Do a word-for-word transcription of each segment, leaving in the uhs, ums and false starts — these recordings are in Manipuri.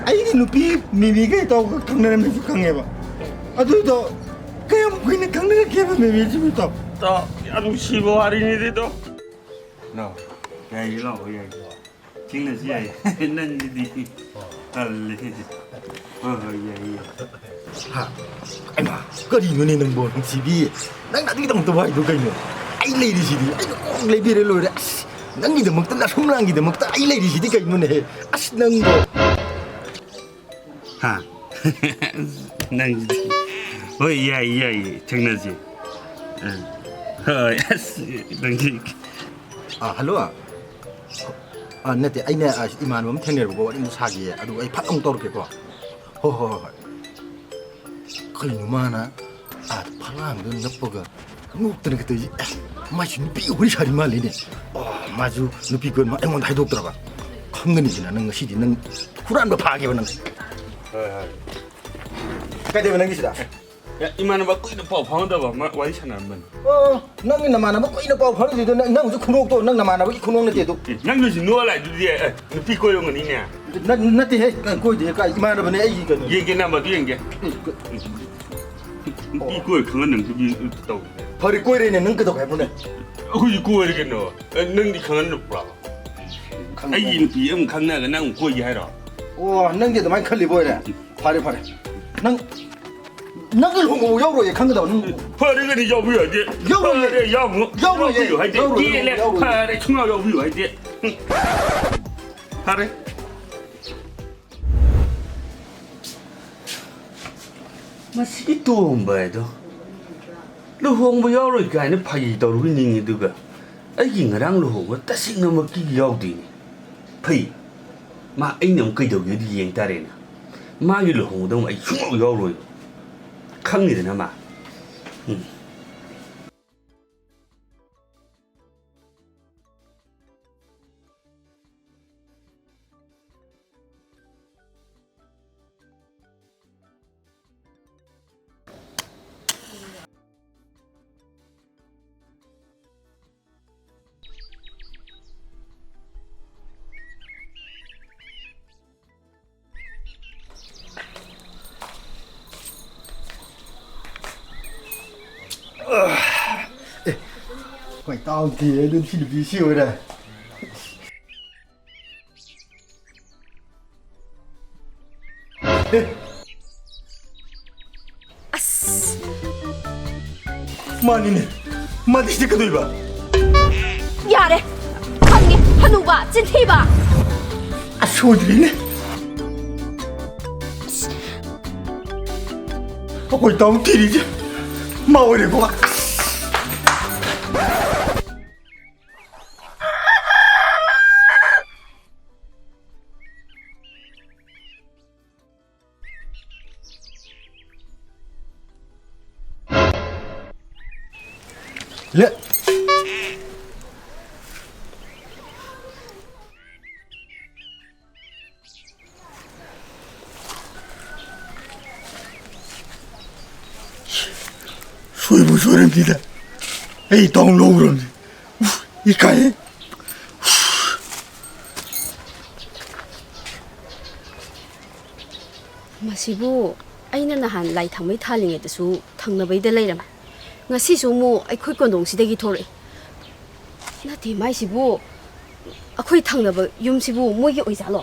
ꯑꯩꯗꯤ ꯅꯨꯄꯤ ꯃꯤꯃꯤꯒ ꯏꯇꯥꯎꯒ ꯈꯪꯅꯔꯝꯃꯦꯁꯨ ꯈꯪꯉꯦꯕ꯫ ꯑꯗꯨꯗꯣ ꯀꯌꯥꯝ ꯀꯨꯏꯅ ꯈꯪꯅꯔꯛꯀꯦꯕ ꯃꯤꯃꯤꯁꯤꯕꯨ ꯏꯇꯥꯎ? ꯏꯇꯥꯎ, ꯌꯥꯝ ꯅꯨꯡꯁꯤꯕ ꯋꯥꯔꯤꯅꯤꯗ ꯏꯇꯥꯎ꯫ ꯂꯥꯛꯑꯣ, ꯌꯥꯏꯌꯦ, ꯂꯥꯛꯑꯣ, ꯌꯥꯏꯌꯦ꯫ ꯊꯦꯡꯅꯁꯤ ꯌꯥꯏꯌꯦ꯫ ꯅꯪꯒꯤꯗꯤ ꯇꯜꯂꯦ꯫ ꯍꯣꯏ, ꯍꯣꯏ, ꯌꯥꯏꯌꯦ, ꯌꯥꯏꯌꯦ꯫ ꯍꯥ? ꯑꯩꯃꯥ, ꯀꯔꯤꯅꯣꯅꯦ ꯅꯪꯕꯣ, ꯅꯨꯡꯁꯤꯕꯤ? ꯅꯪꯅ ꯑꯗꯨꯒꯤꯗꯃꯛꯇ ꯋꯥꯏꯗꯣ ꯀꯩꯅꯣ? ꯑꯩ ꯂꯩꯔꯤꯁꯤꯗꯤ, ꯑꯩꯅ ꯀꯣꯛ ꯂꯩꯕꯤꯔ ꯂꯣꯏꯔꯦ꯫ ꯑꯁ, ꯅꯪꯒꯤꯗꯃꯛꯇ, ꯅꯁꯨꯝꯂꯥꯡꯒꯤꯗꯃꯛꯇ ꯑꯩ ꯂꯩꯔꯤꯁꯤꯗꯤ ꯀꯩꯅꯣꯅꯦꯍꯦ? ꯑꯁ, ꯅꯪꯕꯣ꯫ ꯍꯥ? ꯅꯪꯁꯤꯗꯤ꯫ ꯍꯣꯏ, ꯌꯥꯏꯌꯦ, ꯌꯥꯏꯌꯦ, ꯊꯦꯡꯅꯁꯤ꯫ ꯑ, ꯍꯣꯏ, ꯑꯁ, ꯅꯪꯁꯤ꯫ ꯑ, ꯍꯜꯂꯣ꯫ ꯑ, ꯅꯠꯇꯦ, ꯑꯩꯅ, ꯑ, ꯏꯃꯥꯟꯅꯕ ꯑꯃ ꯊꯦꯡꯅꯔꯦꯕꯀꯣ, ꯋꯥꯔꯤ ꯑꯃ ꯁꯥꯒꯦ, ꯑꯗꯨꯒ ꯑꯩ ꯐꯠ ꯑꯃꯨꯛ ꯇꯧꯔꯛꯀꯦꯀꯣ꯫ ꯍꯣꯏ, ꯍꯣꯏ, ꯍꯣꯏ, ꯍꯣꯏ꯫ ꯀꯩꯅꯣ ꯃꯥꯅ ꯑꯥ ꯐꯛꯂꯥꯡꯗ ꯅꯞꯄꯒ ꯅꯣꯛꯇꯅꯒ ꯇꯧꯔꯤꯁꯦ? ꯑꯦ, ꯃꯥꯏꯁꯨ ꯅꯨꯄꯤꯒ ꯋꯥꯔꯤ ꯁꯥꯔꯤ ꯃꯥꯜꯂꯦꯅꯦ꯫ ꯑꯣ, ꯃꯥꯁꯨ ꯅꯨꯄꯤ ꯀꯣꯏꯕ ꯑꯩꯉꯣꯟꯗ ꯍꯥꯏꯗꯣꯛꯇ꯭ꯔꯕ? ꯈꯪꯒꯅꯤꯗꯅ ꯅꯪ ꯉꯁꯤꯗꯤ, ꯅꯪ ꯍꯨꯔꯥꯟꯕ ꯐꯥꯒꯦꯕ ꯅꯪ꯫ ꯍꯣꯏ, ꯍꯣꯏ꯫ ꯀꯩꯗꯧꯕ ꯅꯪꯒꯤꯁꯤꯗ? ꯑꯦ, ꯏꯃꯥꯟꯅꯕ ꯀꯨꯏꯅ ꯄꯥꯎ ꯐꯥꯎꯅꯗꯕ ꯑꯃ ꯋꯥꯔꯤ ꯁꯥꯟꯅꯔꯝꯕꯅꯤ꯫ ꯑꯣ, ꯅꯪꯒꯤ ꯅꯃꯥꯟꯅꯕ ꯀꯨꯏꯅ ꯄꯥꯎ ꯐꯥꯎꯅꯗ꯭ꯔꯤꯗꯣ ꯅꯪ, ꯅꯪ ꯍꯧꯖꯤꯛ ꯈꯨꯅꯣꯛꯇꯣ ꯅꯪ ꯅꯃꯥꯟꯅꯕꯒꯤ ꯈꯨꯅꯣꯛ ꯅꯠꯇꯦ ꯑꯗꯨ꯫ ꯑꯦ, ꯅꯪ ꯍꯧꯖꯤꯛ ꯅꯣꯛꯑ ꯂꯥꯛꯏꯗꯨꯗꯤ, ꯑꯦ, ꯅꯨꯄꯤ ꯀꯣꯏꯔꯝꯒꯅꯤꯅꯦ꯫ ꯅꯠ-, ꯅꯠꯇꯦꯍꯦ, ꯀꯣꯏꯗꯦꯍꯦ, ꯀꯥꯏ ꯏꯃꯥꯟꯅꯕꯅꯦ ꯑꯩꯒꯤ ꯀꯩꯅꯣ꯫ ꯌꯦꯡꯒꯦ, ꯅꯝꯕꯔꯗꯨ ꯌꯦꯡꯒꯦ꯫ ꯑꯦ, ꯀ-, ꯅꯨꯄꯤ ꯀꯣꯏ ꯈꯪꯍꯟꯗꯅ ꯅꯨꯄꯤ ꯇꯧ꯫ ꯐꯔꯦ, ꯀꯣꯏꯔꯦꯅꯦ, ꯅꯪ ꯀꯩꯗꯧꯒꯦ ꯍꯥꯏꯕꯅꯣꯅꯦ? ꯑꯩꯈꯣꯏꯁꯨ ꯀꯣꯏꯔꯦ ꯀꯩꯅꯣ꯫ ꯑꯦ, ꯅꯪꯗꯤ ꯈꯪꯍꯟꯗꯕ꯭ꯔꯣ? ꯈꯪꯗꯦ꯫ ꯑꯩꯒꯤ ꯅꯨꯄꯤ ꯑꯃ ꯈꯪꯅꯔꯒ ꯅꯪ ꯑꯃꯨꯛ ꯀꯣꯏꯒꯦ ꯍꯥꯏꯔꯣ? ꯑꯣ, ꯅꯪꯗꯤ ꯑꯗꯨꯃꯥꯏꯅ ꯈꯜꯂꯤꯕ ꯑꯣꯏꯔꯦ꯫ ꯐꯔꯦ, ꯐꯔꯦ꯫ ꯅꯪ, ꯅꯪꯒꯤ ꯂꯨꯍꯣꯡꯕꯕꯨ ꯌꯥꯎꯔꯣꯏꯌꯦ, ꯈꯪꯒꯗꯕ ꯅꯪ꯫ ꯐꯔꯦ, ꯀꯩꯅꯣ ꯌꯥꯎꯕ ꯌꯥꯗꯦ꯫ ꯌꯥꯎꯔꯣꯏꯌꯦ꯫ ꯐꯔꯦ, ꯌꯥꯎꯅꯨ-, ꯌꯥꯎꯔꯣꯏꯌꯦ꯫ ꯌꯥꯎꯕꯤꯌꯨ ꯍꯥꯏꯗꯦ꯫ ꯌꯥꯎꯔꯣꯏꯌꯦ, ꯇꯦꯜꯂꯦ꯫ ꯌꯥꯎꯔꯣꯏꯌꯦ꯫ ꯐꯔꯦ, ꯁꯨꯡꯌꯥꯎ ꯌꯥꯎꯕꯤꯌꯨ ꯍꯥꯏꯗꯦ꯫ ꯐꯔꯦ꯫ ꯃꯁꯤꯒꯤ ꯇꯣꯝꯕ ꯍꯥꯏꯗꯣ ꯂꯨꯍꯣꯡꯕ ꯌꯥꯎꯔꯣꯏ ꯀꯥꯏꯅ ꯐꯥꯒꯤ ꯇꯧꯔꯨꯕꯅꯤꯅꯦ, ꯑꯗꯨꯒ ꯑꯩꯒꯤ ꯉꯔꯥꯡ ꯂꯨꯍꯣꯡꯕ ꯇꯁꯦꯡꯅꯃꯛꯀꯤ ꯌꯥꯎꯗꯦꯅꯦ꯫ ꯐꯩ, ꯃꯥ ꯑꯩꯅ ꯑꯃꯨꯛ ꯀꯩꯗꯧꯒꯦꯗꯤ ꯌꯦꯡ ꯇꯥꯔꯦꯅ꯫ ꯃꯥꯒꯤ ꯂꯨꯍꯣꯡꯕꯗ ꯑꯃꯨꯛ ꯑꯩ ꯁꯨꯡꯌꯥꯎ ꯌꯥꯎꯔꯣꯏꯕ, ꯈꯪꯉꯤꯗꯅ ꯃꯥ꯫ ꯎꯝ꯫ ꯃꯩ ꯇꯥꯎꯗꯦ ꯑꯗꯨꯗꯤ ꯁꯤ ꯅꯨꯄꯤ ꯁꯤ ꯑꯣꯏꯔꯦ꯫ ꯑꯦ꯫ ꯑꯁ꯫ ꯃꯥꯅꯤꯅꯦ꯫ ꯃꯥꯗꯤ ꯁꯤꯗ ꯀꯩꯗꯧꯏꯕ? ꯌꯥꯔꯦ꯫ ꯈꯪꯉꯦ꯫ ꯍꯅꯨꯕ꯫ ꯆꯤꯟꯊꯤꯕ꯫ ꯑꯁ, ꯁꯣꯏꯗ꯭ꯔꯤꯅꯦ꯫ ꯑꯩꯈꯣꯏ ꯇꯥꯎ ꯊꯤꯔꯤꯁꯦ ꯃꯥ ꯑꯣꯏꯔꯦꯀꯣ꯫ ꯑꯁ꯫ ꯂꯦ-, ꯁꯣꯏꯕꯨ ꯁꯣꯏꯔꯝꯅꯤꯗ꯫ ꯑꯩ ꯇꯥꯎꯟ ꯂꯧꯈ꯭ꯔꯕꯅꯤ꯫ ꯎꯐ, ꯏꯀꯥꯏꯌꯦ꯫ ꯃꯁꯤꯕꯨ ꯑꯩꯅ ꯅꯍꯥꯟ ꯂꯥꯏ ꯊꯥꯎꯃꯩ ꯊꯥꯜꯂꯤꯉꯩꯗꯁꯨ ꯊꯪꯅꯕꯩꯗ ꯂꯩꯔꯝꯃꯦ꯫ ꯉꯁꯤꯁꯨ ꯑꯃꯨꯛ ꯑꯩꯈꯣꯏ ꯀꯣꯟꯗꯣꯡꯁꯤꯗꯒꯤ ꯊꯣꯔꯛꯑꯦ꯫ ꯅꯠꯇꯦ, ꯃꯥꯏꯁꯤꯕꯨ ꯑꯩꯈꯣꯏ ꯊꯪꯅꯕ ꯌꯨꯝꯁꯤꯕꯨ ꯃꯣꯏꯒꯤ ꯑꯣꯏꯖꯥꯠꯂꯣ?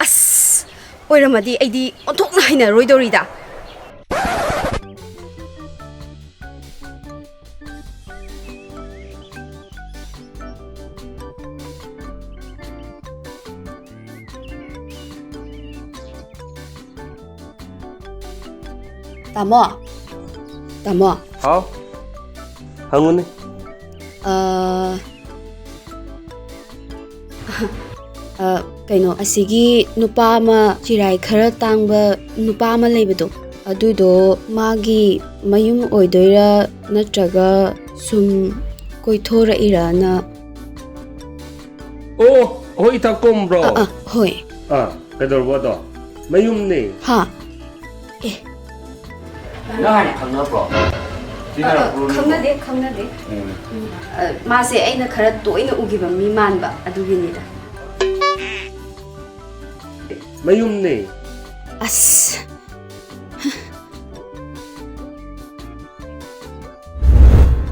ꯑꯁ! ꯑꯣꯏꯔꯝꯃꯗꯤ ꯑꯩꯗꯤ ꯑꯣꯟꯊꯣꯛꯅ ꯍꯩꯅꯔꯣꯏꯗꯧꯔꯤꯗ꯫ ꯇꯥꯃꯣ꯫ ꯇꯥꯃꯣ꯫ ꯍꯥꯎ꯫ ꯍꯪꯉꯨꯅꯦ꯫ ꯑ, ꯑ, ꯀꯩꯅꯣ, ꯑꯁꯤꯒꯤ ꯅꯨꯄꯥ ꯑꯃ, ꯆꯤꯔꯥꯏ ꯈꯔ ꯇꯥꯡꯕ ꯅꯨꯄꯥ ꯑꯃ ꯂꯩꯕꯗꯣ, ꯑꯗꯨꯗꯣ ꯃꯥꯒꯤ ꯃꯌꯨꯝ ꯑꯣꯏꯗꯣꯏꯔꯥ ꯅꯠꯇ꯭ꯔꯒ ꯁꯨꯝ ꯀꯣꯏꯊꯣꯔꯛꯏꯔꯥꯅ? ꯑꯣ, ꯍꯣꯏ, ꯏꯇꯥ ꯀꯣꯝꯕ꯭ꯔꯣ? ꯑꯥ, ꯑꯥ, ꯍꯣꯏ꯫ ꯑꯥ, ꯀꯩꯗꯧꯔꯕ ꯑꯗꯣ? ꯃꯌꯨꯝꯅꯦ꯫ ꯍꯥ? ꯑꯦ꯫ ꯅꯪ ꯍꯥꯟꯅ ꯈꯪꯅꯕ꯭ꯔꯣ? ꯑ, ꯑ, ꯇꯤꯟꯅꯔꯛꯄ꯭ꯔꯣ ꯅꯣꯏꯕꯣ? ꯈꯪꯅꯗꯦ, ꯈꯪꯅꯗꯦ꯫ ꯎꯝ꯫ ꯎꯝ, ꯑ, ꯃꯥꯁꯦ ꯑꯩꯅ ꯈꯔ ꯇꯣꯏꯅ ꯎꯈꯤꯕ ꯃꯤ ꯃꯥꯟꯕ, ꯑꯗꯨꯒꯤꯅꯤꯗ꯫ ꯃꯌꯨꯝꯅꯦ꯫ ꯑꯁ꯫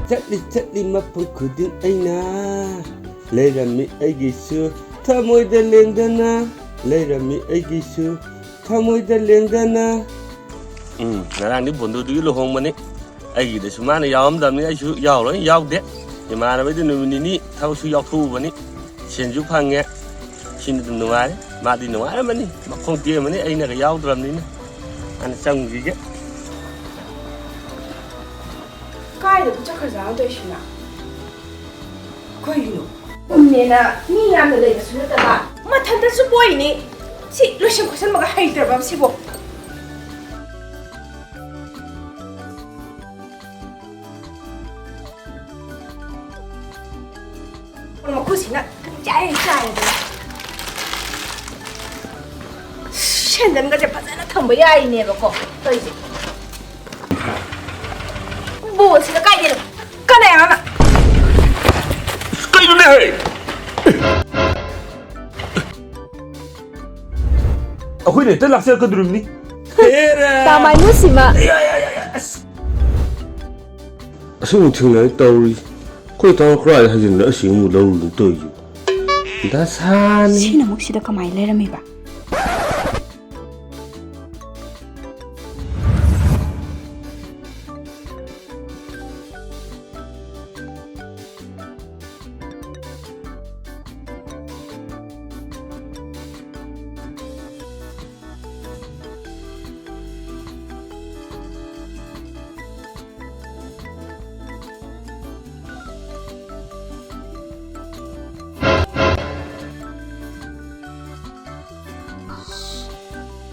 ꯆꯠꯂꯤ ꯆꯠꯂꯤ ꯃꯐꯝ ꯈꯨꯗꯤꯡ ꯑꯩꯅ ꯂꯩꯔꯝꯃꯤ ꯑꯩꯒꯤꯁꯨ ꯊꯃꯣꯏꯗ ꯂꯦꯡꯗꯅ, ꯂꯩꯔꯝꯃꯤ ꯑꯩꯒꯤꯁꯨ ꯊꯃꯣꯏꯗ ꯂꯦꯡꯗꯅ꯫ ꯎꯝ, ꯉꯔꯥꯡꯗꯤ ꯕꯣꯟꯗꯨꯗꯨꯒꯤ ꯂꯨꯍꯣꯡꯕꯅꯤ꯫ ꯑꯩꯒꯤꯗꯁꯨ ꯃꯥꯅ ꯌꯥꯎꯔꯝꯗꯕꯅꯤ, ꯑꯩꯁꯨ ꯌꯥꯎꯔꯣꯏ, ꯌꯥꯎꯗꯦ꯫ ꯏꯃꯥꯟꯅꯕꯩꯗꯤ ꯅꯨꯃꯤꯠ ꯅꯤꯅꯤ ꯊꯕꯛꯁꯨ ꯌꯥꯎꯊꯣꯛꯎꯕꯅꯤ, ꯁꯦꯟꯁꯨ ꯐꯪꯉꯦ꯫ ꯁꯤꯅ ꯑꯗꯨꯝ ꯅꯨꯡꯉꯥꯏꯔꯦ꯫ ꯃꯥꯗꯤ ꯅꯨꯡꯉꯥꯏꯔꯝꯃꯅꯤ, ꯃꯈꯣꯡ ꯇꯦꯛꯑꯝꯃꯅꯤ, ꯑꯩꯅꯒ ꯌꯥꯎꯗ꯭ꯔꯕꯅꯤꯅ꯫ ꯍꯥꯟꯅ ꯆꯪꯈꯤꯒꯦ꯫ ꯀꯥꯏꯗꯕꯨ ꯆꯠꯈ꯭ꯔꯖꯥꯠꯅꯣ ꯇꯧꯔꯤꯁꯤꯅ? ꯀꯩꯒꯤꯅꯣ? ꯎꯝꯅꯦꯅ ꯃꯤ ꯌꯥꯝꯅ ꯂꯩꯕꯁꯨ ꯅꯠꯇꯕ, ꯃꯊꯟꯇꯁꯨ ꯄꯣꯛꯏꯅꯤ꯫ ꯁꯤ ꯂꯣꯏꯁꯟ ꯈꯣꯠꯆꯟꯕꯒ ꯍꯩꯇ꯭ꯔꯕ ꯁꯤꯕꯣ? ꯃꯈꯨꯠꯁꯤꯅ ꯆꯥꯏ ꯆꯥꯏꯗꯅ꯫ ꯁꯦꯟꯗꯟꯒꯁꯦ ꯐꯖꯅ ꯊꯝꯕ ꯌꯥꯔꯤꯅꯦꯕꯀꯣ ꯇꯧꯔꯤꯁꯦ꯫ ꯕꯣꯜꯁꯤꯅ ꯀꯥꯏꯗꯩꯅꯣ? ꯀꯅꯥ ꯑꯉꯥꯡꯅ? ꯀꯩꯅꯣꯅꯦ ꯍꯦ? ꯑꯩꯈꯣꯏꯅ ꯍꯦꯛꯇ ꯂꯥꯛꯆꯔꯛꯀꯗꯣꯔꯤꯕꯅꯤ꯫ ꯍꯦꯔꯥ! ꯇꯥꯃꯥꯏꯅꯨꯁꯤꯃ꯫ ꯑꯁ! ꯑꯁꯤꯃꯨꯛ ꯊꯦꯡꯅꯔꯦ ꯇꯧꯔꯤꯁꯦ꯫ ꯑꯩꯈꯣꯏ ꯇꯥꯃꯣ ꯀꯔꯥꯏꯗ ꯍꯥꯏꯖꯤꯟꯗꯅ ꯑꯁꯤ ꯑꯃꯨꯛ ꯂꯧꯔꯨꯗꯅ ꯇꯧꯔꯤꯁꯤꯕꯣ? ꯗꯁꯥꯅꯤ꯫ ꯁꯤꯅ ꯑꯃꯨꯛ ꯁꯤꯗ ꯀꯃꯥꯏꯅ ꯂꯩꯔꯝꯃꯤꯕ?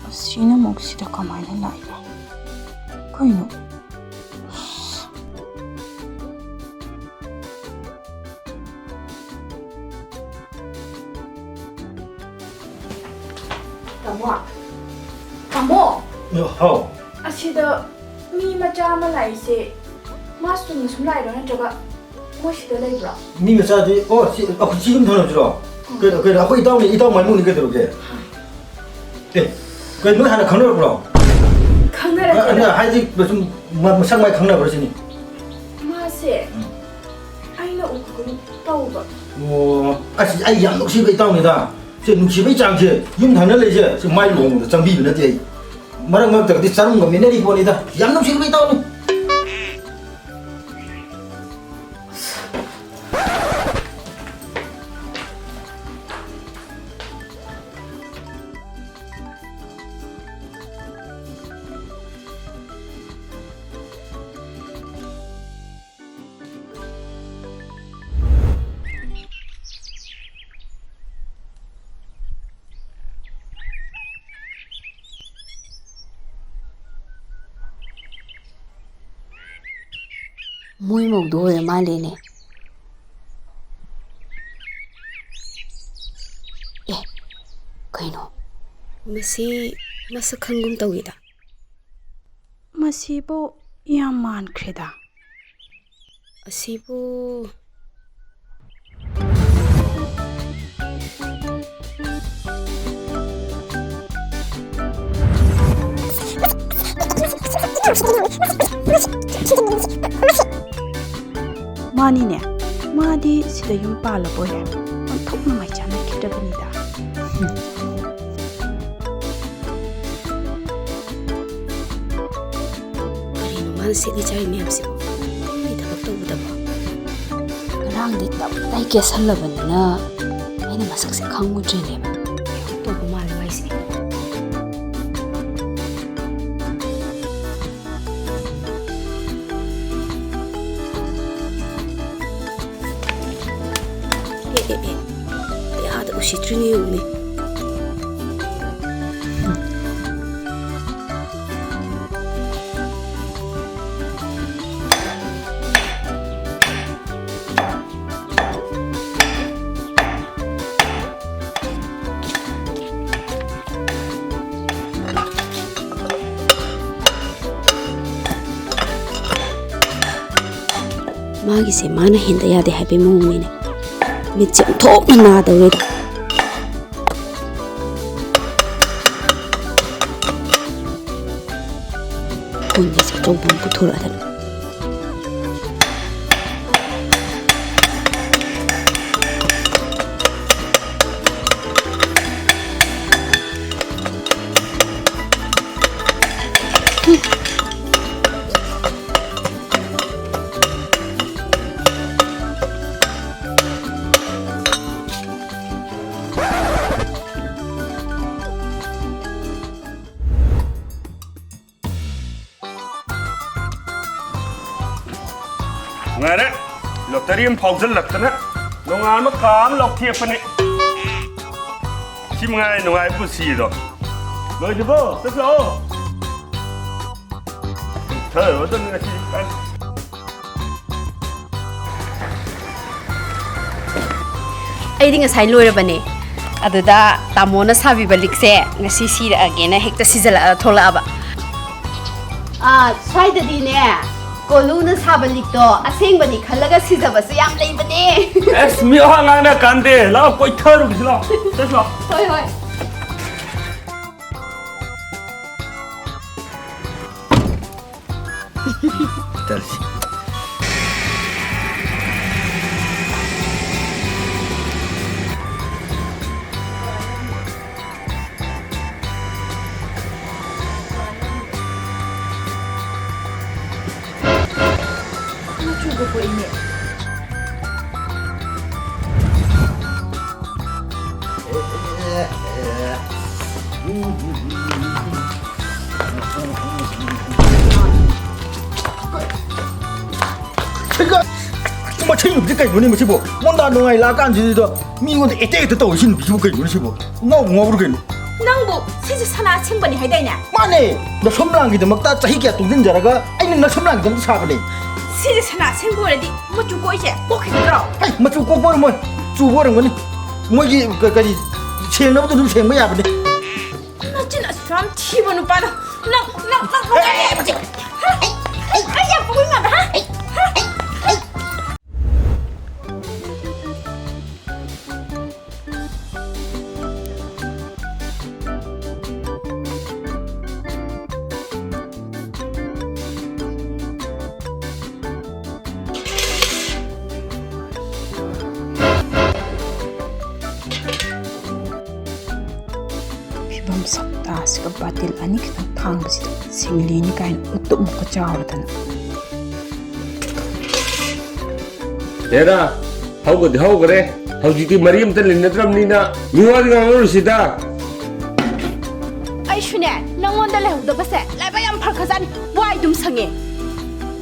ꯑꯁꯤꯅ ꯑꯃꯨꯛ ꯁꯤꯗ ꯀꯃꯥꯏꯅ ꯂꯥꯛꯏꯅꯣ? ꯀꯩꯅꯣ? ꯇꯥꯃꯣ? ꯇꯥꯃꯣ? ꯍꯥꯎ꯫ ꯑꯁꯤꯗ ꯃꯤ ꯃꯆꯥ ꯑꯃ ꯂꯥꯛꯏꯁꯦ, ꯃꯥ ꯆꯨꯝꯅ ꯁꯨꯝ ꯂꯥꯛꯏꯔꯣ, ꯅꯠꯇ꯭ꯔꯒ ꯃꯣꯏ ꯁꯤꯗ ꯂꯩꯕ꯭ꯔꯣ? ꯃꯤ ꯃꯆꯥꯗꯤ, ꯑꯣ, ꯁꯤ, ꯑꯩꯈꯣꯏ ꯁꯤ ꯌꯨꯝ ꯊꯪꯅꯕꯁꯤꯔꯣ? ꯎꯝ꯫ ꯀꯩꯅꯣ, ꯀꯩꯅꯣ, ꯑꯩꯈꯣꯏ ꯏꯇꯥꯎꯅꯤ, ꯏꯇꯥꯎ ꯃꯥꯏꯃꯨꯡꯅꯤ, ꯀꯩꯗꯧꯔꯒꯦ? ꯑꯦ, ꯀꯩꯅꯣ, ꯅꯣꯏ ꯍꯥꯟꯅ ꯈꯪꯅꯔꯛꯄ꯭ꯔꯣ? ꯈꯪꯅꯔꯛꯇꯦꯗ꯫ ꯑ, ꯑ, ꯍꯥꯏꯗꯤ, ꯁꯨꯝ ꯃ-, ꯃꯁꯛ ꯃꯥꯏ ꯈꯪꯅꯕ꯭ꯔꯣ ꯁꯤꯅꯤ? ꯃꯥꯁꯦ ꯑꯣ, ꯑꯁ, ꯑꯩ ꯌꯥꯝ ꯅꯨꯡꯁꯤꯕ ꯏꯇꯥꯎꯅꯤꯗ꯫ ꯁꯤ ꯅꯨꯡꯁꯤꯕꯩ ꯆꯥꯡꯁꯦ ꯌꯨꯝ ꯊꯪꯅ ꯂꯩꯁꯦ, ꯁꯤ ꯃꯥꯏ ꯂꯨꯍꯣꯡꯕꯗ ꯆꯪꯕꯤꯕ ꯅꯠꯇꯦ ꯑꯩ꯫ ꯃꯔꯛ ꯃꯔꯛꯇꯒꯗꯤ ꯆꯔꯨꯝꯒ ꯃꯦꯠꯅꯔꯤ ꯄꯣꯠꯅꯤꯗ꯫ ꯌꯥꯝ ꯅꯨꯡꯁꯤꯕ ꯏꯇꯥꯎꯅꯤ꯫ ꯃꯣꯏ ꯃꯧꯗꯣ ꯑꯣꯏꯔ ꯃꯥꯜꯂꯦꯅꯦ꯫ ꯑꯦ, ꯀꯩꯅꯣ? ꯃꯁꯤ ꯃꯁꯛ ꯈꯪꯒꯨꯝ ꯇꯧꯏꯗ꯫ ꯃꯁꯤꯕꯨ ꯌꯥꯝ ꯃꯥꯟꯈ꯭ꯔꯦꯗ꯫ ꯑꯁꯤꯕꯨ꯫ ꯃꯥꯅꯤꯅꯦ, ꯃꯥꯗꯤ ꯁꯤꯗ ꯌꯨꯝ ꯄꯥꯜꯂꯕꯣꯏꯔꯦ꯫ ꯑꯣꯟꯊꯣꯛꯅ ꯃꯥꯏ ꯆꯥꯟꯅꯈꯤꯗ꯭ꯔꯕꯅꯤꯗ꯫ ꯀꯔꯤꯅꯣ ꯃꯥꯅ ꯁꯦꯠꯂꯤ ꯆꯥꯔꯤ ꯃꯌꯥꯝꯁꯤꯕꯣ? ꯃꯤ ꯊꯕꯛ ꯇꯧꯕꯗꯕꯣ? ꯉꯔꯥꯡꯗꯤ ꯇꯞꯇꯥꯏ ꯀꯦꯁꯜꯂꯕꯅꯤꯅ ꯑꯩꯅ ꯃꯁꯛꯁꯦ ꯈꯪꯉꯨꯗ꯭ꯔꯤꯅꯦꯕ꯫ ꯇꯧꯕ ꯃꯥꯜꯂꯦ ꯃꯥꯏꯁꯦ꯫ ꯑꯦ, ꯑꯦ, ꯑꯦ꯫ ꯑꯩ ꯑꯥꯗ ꯎꯁꯤꯠꯇ꯭ꯔꯤꯅꯤ ꯌꯦꯡꯉꯨꯅꯦ꯫ ꯃꯥꯒꯤꯁꯦ ꯃꯥꯅ ꯍꯦꯟꯗ ꯌꯥꯗꯦ ꯍꯥꯏꯕꯩ ꯃꯑꯣꯡꯅꯤꯅꯦ꯫ ꯃꯤꯠꯁꯦ ꯑꯣꯟꯊꯣꯛꯅ ꯅꯥꯗꯧꯔꯦꯗ꯫ ꯀꯣꯟꯒꯁꯦ ꯑꯆꯧꯕ ꯑꯃ ꯄꯨꯊꯣꯔꯛꯑꯗꯅ꯫ ꯑꯃ ꯐꯥꯎꯖꯜꯂꯛꯇꯅ ꯅꯣꯡꯉꯥꯟꯕ ꯀꯥ ꯑꯃ ꯂꯧꯊꯦꯛꯄꯅꯤ꯫ ꯁꯤ ꯃꯉꯥꯏ ꯅꯨꯡꯉꯥꯏꯕ ꯄꯨꯟꯁꯤꯗꯣ꯫ ꯂꯣꯏꯗ꯭ꯔꯤꯕꯣ? ꯆꯠꯂꯣ꯫ ꯊꯔꯣꯗ ꯉꯁꯤ꯫ ꯑꯩꯗꯤ ꯉꯁꯥꯏ ꯂꯣꯏꯔꯕꯅꯦ꯫ ꯑꯗꯨꯗ ꯇꯥꯃꯣꯅ ꯁꯥꯕꯤꯕ ꯂꯤꯛꯁꯦ ꯉꯁꯤ ꯁꯤꯔꯛꯑꯒꯦꯅ ꯍꯦꯛꯇ ꯁꯤꯖꯜꯂꯛꯑ ꯊꯣꯛꯂꯛꯑꯕ꯫ ꯑꯥ, ꯁ꯭ꯋꯥꯏꯗꯗꯤꯅꯦ, ꯀꯣꯂꯨꯅ ꯁꯥꯕ ꯂꯤꯛꯇꯣ ꯑꯁꯦꯡꯕꯅꯤ ꯈꯜꯂꯒ ꯁꯤꯖꯕꯁꯨ ꯌꯥꯝ ꯂꯩꯕꯅꯦ꯫ ꯑꯁ, ꯃꯤ ꯋꯥ ꯉꯥꯡꯅ ꯀꯥꯟꯗꯦ꯫ ꯂꯥꯛꯑꯣ, ꯀꯣꯏꯊꯔꯨꯁꯤ ꯂꯥꯛꯑꯣ꯫ ꯆꯠꯁꯤ ꯂꯥꯛꯑꯣ꯫ ꯍꯣꯏ, ꯍꯣꯏ꯫ ꯆꯠꯂꯁꯤ꯫ ꯃꯆꯨꯒ ꯀꯣꯛꯏꯅꯦ꯫ ꯃꯁꯤ ꯅꯨꯄꯤꯁꯦ ꯀꯩꯅꯣꯅꯦ ꯃꯁꯤꯕꯣ? ꯃꯣꯟꯗꯥ ꯅꯨꯡꯉꯥꯏ ꯂꯥꯛꯑꯀꯥꯟꯁꯤꯗ ꯃꯤꯉꯣꯟꯗ ꯑꯦꯇꯦꯛ ꯍꯦꯛꯇ ꯇꯧꯔꯤꯁꯤ ꯅꯨꯄꯤꯁꯤꯕꯨ ꯀꯩꯅꯣꯅꯦ ꯁꯤꯕꯨ? ꯉꯥꯎꯕꯨ ꯉꯥꯎꯕ꯭ꯔꯥ ꯀꯩꯅꯣ? ꯅꯪꯕꯨ ꯁꯤꯁꯦ ꯁꯅꯥ ꯑꯁꯦꯡꯕꯅꯤ ꯍꯥꯏꯗꯥꯏꯅꯦ? ꯃꯥꯅꯦ! ꯅꯁꯝꯂꯥꯡꯒꯤꯗꯃꯛꯇ ꯆꯍꯤ ꯀꯌꯥ ꯇꯨꯡꯁꯤꯟꯖꯔꯒ ꯑꯩꯅ ꯅꯁꯝꯂꯥꯡꯒꯤꯗꯃꯛꯇ ꯁꯥꯕꯅꯦ꯫ ꯁꯤꯁꯦ ꯁꯅꯥ ꯑꯁꯦꯡꯕ ꯑꯣꯏꯔꯗꯤ ꯃꯆꯨ ꯀꯣꯛꯏꯁꯦ ꯀꯣꯛꯈꯤꯒꯗ꯭ꯔꯣ? ꯑꯩ ꯃꯆꯨ ꯀꯣꯛꯄ ꯑꯣꯏꯔꯝꯃꯣꯏ, ꯆꯨꯕ ꯑꯣꯏꯔꯝꯒꯅꯤ꯫ ꯃꯣꯏꯒꯤ ꯀ-, ꯀꯔꯤ, ꯁꯦꯡꯅꯕꯗꯨ ꯑꯗꯨꯝ ꯁꯦꯡꯕ ꯌꯥꯕꯅꯦ꯫ ꯅꯆꯤꯟ ꯑꯁꯨꯛ ꯌꯥꯝ ꯊꯤꯕ ꯅꯨꯄꯥꯗꯣ ꯅꯪ, ꯅꯪ, ꯅꯪ, ꯅꯪ, ꯑꯦ, ꯃꯆꯤꯟ! ꯍꯥ? ꯑꯩ, ꯑꯩ, ꯑꯩ ꯌꯥꯝ ꯄꯨꯛꯅꯤꯡ ꯅꯥꯕ, ꯍꯥ? ꯍꯥ? ꯑꯩ, ꯑꯩ꯫ ꯐꯤꯕꯝ ꯁꯛꯇꯥꯁꯤꯒ ꯕꯥꯇꯤꯜ ꯑꯅꯤꯈꯛꯇꯪ ꯊꯥꯡꯕꯁꯤꯗ ꯁꯤꯡꯂꯤꯅꯤ ꯀꯥꯏꯅ ꯎꯇꯨꯞ ꯃꯨꯛꯀ ꯆꯥꯎꯔꯗꯅ꯫ ꯍꯦꯔꯥ, ꯍꯧꯒꯗꯤ ꯍꯧꯒꯔꯦ꯫ ꯍꯧꯖꯤꯛꯇꯤ ꯃꯔꯤ ꯑꯝꯇ ꯂꯩꯅꯗ꯭ꯔꯕꯅꯤꯅ ꯃꯤꯋꯥꯗꯤ ꯉꯥꯡꯅꯔꯨꯁꯤꯗ꯫ ꯑꯩꯁꯨꯅꯦ, ꯅꯪꯉꯣꯟꯗ ꯂꯩꯍꯧꯗꯕꯁꯦ ꯂꯥꯏꯕꯛ ꯌꯥꯝ ꯐꯈ꯭ꯔꯖꯥꯠꯅꯤ꯫ ꯋꯥꯏ ꯑꯗꯨꯝ ꯁꯪꯉꯦ꯫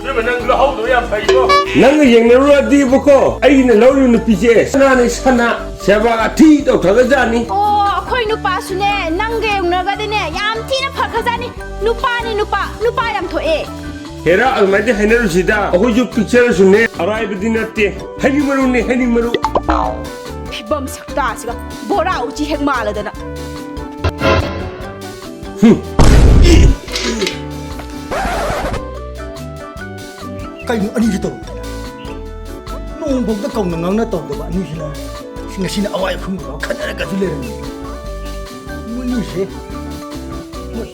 ꯅꯪ ꯂꯧꯍꯧꯗꯣ ꯌꯥꯝ ꯐꯩꯀꯣ꯫ ꯅꯪꯒ ꯌꯦꯡꯅꯔꯨꯔꯗꯤꯕꯀꯣ, ꯑꯩꯅ ꯂꯧꯔꯤꯕ ꯅꯨꯄꯤꯁꯦ ꯁꯅꯥꯅꯤ, ꯁꯅꯥ꯫ ꯁꯦꯕꯥ ꯊꯤ ꯇꯧꯊꯒꯖꯥꯠꯅꯤ꯫ ꯑꯣ, ꯑꯩꯈꯣꯏ ꯅꯨꯄꯥꯁꯨꯅꯦ, ꯅꯪꯒ ꯌꯦꯡꯅꯔꯒꯗꯤꯅꯦ, ꯌꯥꯝ ꯊꯤꯅ ꯐꯈ꯭ꯔꯖꯥꯠꯅꯤ꯫ ꯅꯨꯄꯥꯅꯤ, ꯅꯨꯄꯥ, ꯅꯨꯄꯥ ꯌꯥꯝ ꯊꯣꯛꯑꯦ꯫ ꯍꯦꯔꯥ, ꯑꯗꯨꯃꯥꯏꯅ ꯍꯥꯏꯅꯔꯨꯁꯤꯗ, ꯑꯩꯈꯣꯏꯁꯨ ꯄꯤꯛꯆꯔꯁꯨꯅꯦ, ꯑꯔꯥꯏꯕꯗꯤ ꯅꯠꯇꯦ꯫ ꯍꯩꯅꯤꯡ ꯃꯔꯨꯅꯦ, ꯍꯩꯅꯤꯡ ꯃꯔꯨ꯫ ꯐꯤꯕꯝ ꯁꯛꯇꯥꯁꯤꯒ, ꯕꯣꯔꯥ ꯎꯆꯤ ꯍꯦꯛ ꯃꯥꯜꯂꯗꯅ꯫ ꯍꯨꯝ꯫ ꯀꯩꯅꯣ ꯑꯅꯤꯁꯤ ꯇꯧꯔꯤꯁꯤꯅ? ꯅꯣꯡꯐꯧꯗ ꯀꯧꯅ ꯉꯥꯡꯅ ꯇꯧꯗꯕ ꯑꯅꯤꯁꯤꯅ ꯉꯁꯤꯅ ꯑꯋꯥꯏ ꯑꯈꯨꯝꯒ ꯈꯠꯅꯔꯒꯁꯨ ꯂꯩꯔꯝꯃꯤ꯫ ꯃꯣꯏꯅꯤꯁꯦ꯫ ꯃꯣꯏ-,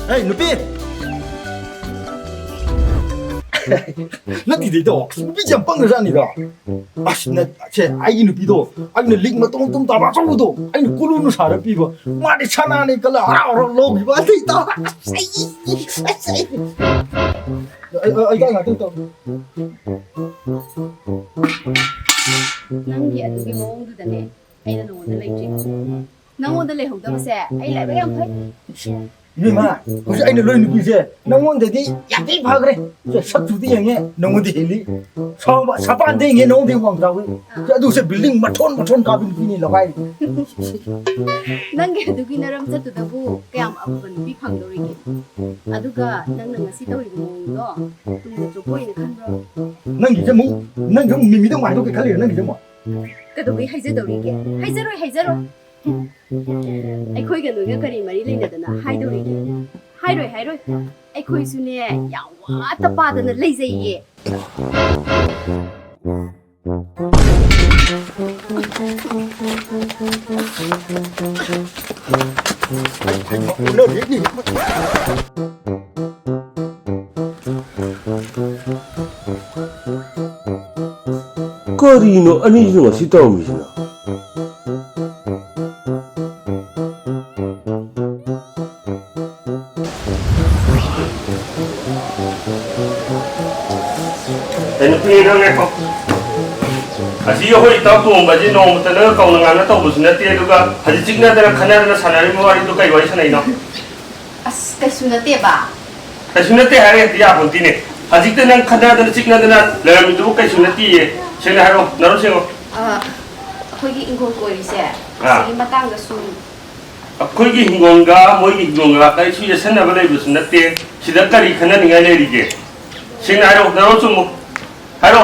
ꯍꯦ, ꯅꯨꯄꯤ! ꯅꯠꯇꯤꯗꯩꯗꯣ, ꯅꯨꯄꯤꯁꯦ ꯌꯥꯝ ꯄꯪꯈ꯭ꯔꯖꯥꯠꯅꯤꯗ꯫ ꯑꯁ, ꯅ-, ꯁꯦ, ꯑꯩꯒꯤ ꯅꯨꯄꯤꯗꯣ, ꯑꯩꯅ ꯂꯤꯛ ꯃꯇꯣꯡ ꯃꯇꯣꯡ ꯇꯥꯕ ꯑꯆꯧꯕꯗꯣ, ꯑꯩꯅ ꯀꯣꯂꯨ ꯅꯨꯡꯁꯥꯔ ꯄꯤꯕ꯫ ꯃꯥꯗꯤ ꯁꯅꯥꯅꯤ ꯈꯜꯂ ꯍꯔꯥꯎ ꯍꯔꯥꯎ ꯂꯧꯈꯤꯕ꯫ ꯑꯗꯩ ꯇꯧ-, ꯑꯩ, ꯑꯩ, ꯑꯩ, ꯑꯩ, ꯑꯩ ꯉꯥꯛꯇꯪ ꯇꯧ꯫ ꯅꯪꯒꯤ ꯑꯗꯨꯒꯤ ꯃꯑꯣꯡꯗꯨꯗꯅꯦ ꯑꯩꯅ ꯅꯉꯣꯟꯗ ꯂꯩꯇ꯭ꯔꯤꯗꯣ꯫ ꯅꯪꯉꯣꯟꯗ ꯂꯩꯍꯧꯗꯕꯁꯦ ꯑꯩ ꯂꯥꯏꯕꯛ ꯌꯥꯝ ꯐꯩ꯫ ꯏꯕꯦꯝꯃ, ꯍꯧꯖꯤꯛ ꯑꯩꯅ ꯂꯣꯏ ꯅꯨꯄꯤꯁꯦ ꯅꯪꯉꯣꯟꯗꯗꯤ ꯌꯥꯝ ꯊꯤ ꯐꯈ꯭ꯔꯦ꯫ ꯁꯦ, ꯁꯛꯇꯨꯗꯤ ꯌꯦꯡꯉꯦ, ꯅꯪꯉꯣꯟꯗ ꯍꯦꯜꯂꯤ꯫ ꯁꯥꯎꯕ, ꯁꯄꯥꯟꯗ ꯌꯦꯡꯉꯦ, ꯅꯪꯉꯣꯟꯗ ꯋꯥꯡ ꯆꯥꯎꯏ꯫ ꯁꯦ, ꯑꯗꯨꯁꯦ building ꯃꯊꯣꯟ ꯃꯊꯣꯟ ꯀꯥꯕꯤ ꯅꯨꯄꯤꯅꯤ ꯂꯧꯈꯥꯏꯔꯤ꯫ ꯅꯪꯒꯤ ꯑꯗꯨꯒꯤ ꯅꯔꯝꯆꯠꯇꯨꯗꯕꯨ ꯀꯌꯥꯝ ꯑꯐꯕ ꯅꯨꯄꯤ ꯐꯪꯗꯧꯔꯤꯒꯦ? ꯑꯗꯨꯒ ꯅꯪꯅ ꯉꯁꯤ ꯇꯧꯔꯤꯕ ꯃꯑꯣꯡꯗꯣ ꯇꯨꯡꯗ ꯆꯨꯞꯄꯣꯏꯅ ꯈꯟꯕ꯭ꯔꯣ? ꯅꯪꯒꯤꯁꯦ ꯑꯃꯨꯛ, ꯅꯪꯁꯦ ꯑꯃꯨꯛ ꯃꯤꯃꯤꯗ ꯑꯃꯨꯛ ꯍꯥꯏꯗꯣꯛꯀꯦ ꯈꯜꯂꯤꯔꯣ ꯅꯪꯒꯤꯁꯦ ꯑꯃꯨꯛ? ꯀꯩꯗꯧꯕꯩ ꯍꯥꯏꯖꯗꯧꯔꯤꯒꯦ? ꯍꯥꯏꯖꯔꯣꯏ, ꯍꯥꯏꯖꯔꯣꯏ꯫ ꯑꯩꯈꯣꯏꯒ ꯅꯣꯏꯒ ꯀꯔꯤ ꯃꯔꯤ ꯂꯩꯅꯗꯅ ꯍꯥꯏꯗꯧꯔꯤꯒꯦ? ꯍꯥꯏꯔꯣꯏ, ꯍꯥꯏꯔꯣꯏ꯫ ꯑꯩꯈꯣꯏꯁꯨꯅꯦ ꯌꯥꯝ ꯋꯥꯠꯇ ꯄꯥꯗꯅ ꯂꯩꯖꯩꯌꯦ꯫ ꯀꯔꯤꯅꯣ ꯑꯅꯤꯁꯤꯅ ꯉꯁꯤ ꯇꯧꯔꯝꯃꯤꯁꯤꯅ? ꯑꯦ, ꯅꯨꯄꯤ, ꯅꯪ ꯉꯥꯏꯈꯣ꯫ ꯑꯁꯤ ꯑꯩꯈꯣꯏ ꯏꯇꯥꯎ ꯇꯣꯝꯕꯁꯤ ꯅꯣꯡꯃꯇ ꯅꯪ ꯀꯧꯅ ꯉꯥꯡꯅ ꯇꯧꯕꯁꯨ ꯅꯠꯇꯦ, ꯑꯗꯨꯒ ꯍꯧꯖꯤꯛ ꯆꯤꯛꯅꯗꯅ ꯈꯠꯅꯗꯅ ꯁꯥꯟꯅꯔꯤꯕ ꯋꯥꯔꯤꯗꯣ ꯀꯩ ꯋꯥꯔꯤ ꯁꯥꯟꯅꯩꯅꯣ? ꯑꯁ, ꯀꯩꯁꯨ ꯅꯠꯇꯦꯕ꯫ ꯀꯩꯁꯨ ꯅꯠꯇꯦ ꯍꯥꯏꯔꯒ ꯍꯦꯛꯇ ꯌꯥꯄꯣꯟꯇꯦꯅꯦ꯫ ꯍꯧꯖꯤꯛꯇ ꯅꯪ ꯈꯠꯅꯗꯅ ꯆꯤꯛꯅꯗꯅ ꯂꯩꯔꯝꯃꯤꯗꯨꯕꯨ ꯀꯩꯁꯨ ꯅꯠꯇꯤꯌꯦ꯫ ꯁꯦꯡꯅ ꯍꯥꯏꯔꯣ, ꯅꯔꯣꯟ ꯁꯦꯡꯉꯣ꯫ ꯑ, ꯑꯩꯈꯣꯏꯒꯤ ꯏꯪꯈꯣꯜ ꯀꯣꯏꯔꯤꯁꯦ, ꯑꯥ꯫ ꯁꯤꯒꯤ ꯃꯇꯥꯡꯗ ꯁꯨꯝ ꯑꯩꯈꯣꯏꯒꯤ ꯍꯤꯡꯒꯣꯜꯒ ꯃꯣꯏꯒꯤ ꯍꯤꯡꯒꯣꯜꯒ ꯀꯔꯤꯁꯨ ꯌꯦꯠꯁꯟꯅꯕ ꯂꯩꯕꯁꯨ ꯅꯠꯇꯦ꯫ ꯁꯤꯗ ꯀꯔꯤ ꯈꯟꯅꯅꯤꯡꯉꯥꯏ ꯂꯩꯔꯤꯒꯦ? ꯁꯦꯡꯅ ꯍꯥꯏꯔꯣ, ꯅꯔꯣꯟ ꯆꯨꯝꯃꯨ꯫ ꯍꯥꯏꯔꯣ꯫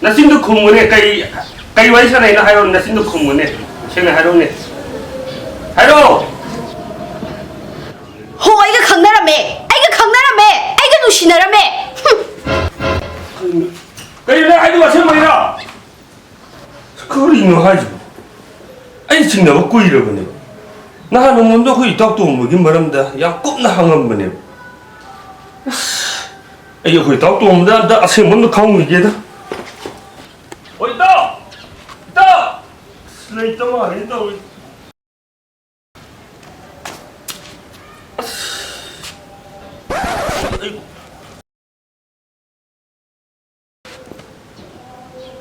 ꯅꯆꯤꯟꯗꯨ ꯈꯨꯝꯃꯨꯅꯦ꯫ ꯀꯩ, ꯀꯩ ꯋꯥꯔꯤ ꯁꯥꯟꯅꯩꯅꯣ ꯍꯥꯏꯔꯣ, ꯅꯆꯤꯟꯗꯨ ꯈꯨꯝꯃꯨꯅꯦ꯫ ꯁꯦꯡꯅ ꯍꯥꯏꯔꯣꯅꯦ꯫ ꯍꯥꯏꯔꯣ! ꯍꯣ, ꯑꯩꯒ ꯈꯪꯅꯔꯝꯃꯦ꯫ ꯑꯩꯒ ꯈꯪꯅꯔꯝꯃꯦ꯫ ꯑꯩꯒ ꯅꯨꯡꯁꯤꯅꯔꯝꯃꯦ꯫ ꯍꯨꯝ꯫ ꯀꯩꯅꯣ, ꯀꯩꯅꯣ ꯅꯪ ꯍꯥꯏꯗꯨꯕꯨ ꯑꯁꯦꯡꯕꯩꯔꯣ? ꯀꯔꯤꯅꯣ ꯍꯥꯏꯁꯤꯕꯣ? ꯑꯩ ꯆꯤꯡꯅꯕ ꯀꯨꯏꯔꯕꯅꯦ꯫ ꯅꯍꯥꯟ ꯅꯣꯡꯃꯝꯗ ꯑꯩꯈꯣꯏ ꯏꯇꯥꯎ ꯇꯣꯝꯕꯒꯤ ꯃꯔꯝꯗ ꯌꯥꯝ ꯀꯨꯞꯅ ꯍꯪꯉꯝꯕꯅꯦꯕ꯫ ꯑꯁ, ꯑꯩ ꯑꯩꯈꯣꯏ ꯏꯇꯥꯎ ꯇꯣꯝꯕꯗ ꯑꯝꯇ ꯑꯁꯦꯡꯕ ꯑꯝꯇ ꯈꯪꯉꯨꯈꯤꯒꯦꯗ꯫ ꯍꯣꯏ, ꯏꯇꯥꯎ! ꯏꯇꯥꯎ! ꯑꯁ, ꯂꯩꯇ ꯃꯥꯜꯂꯦꯅ ꯇꯧꯔꯤ꯫ ꯑꯁ! ꯑꯩ,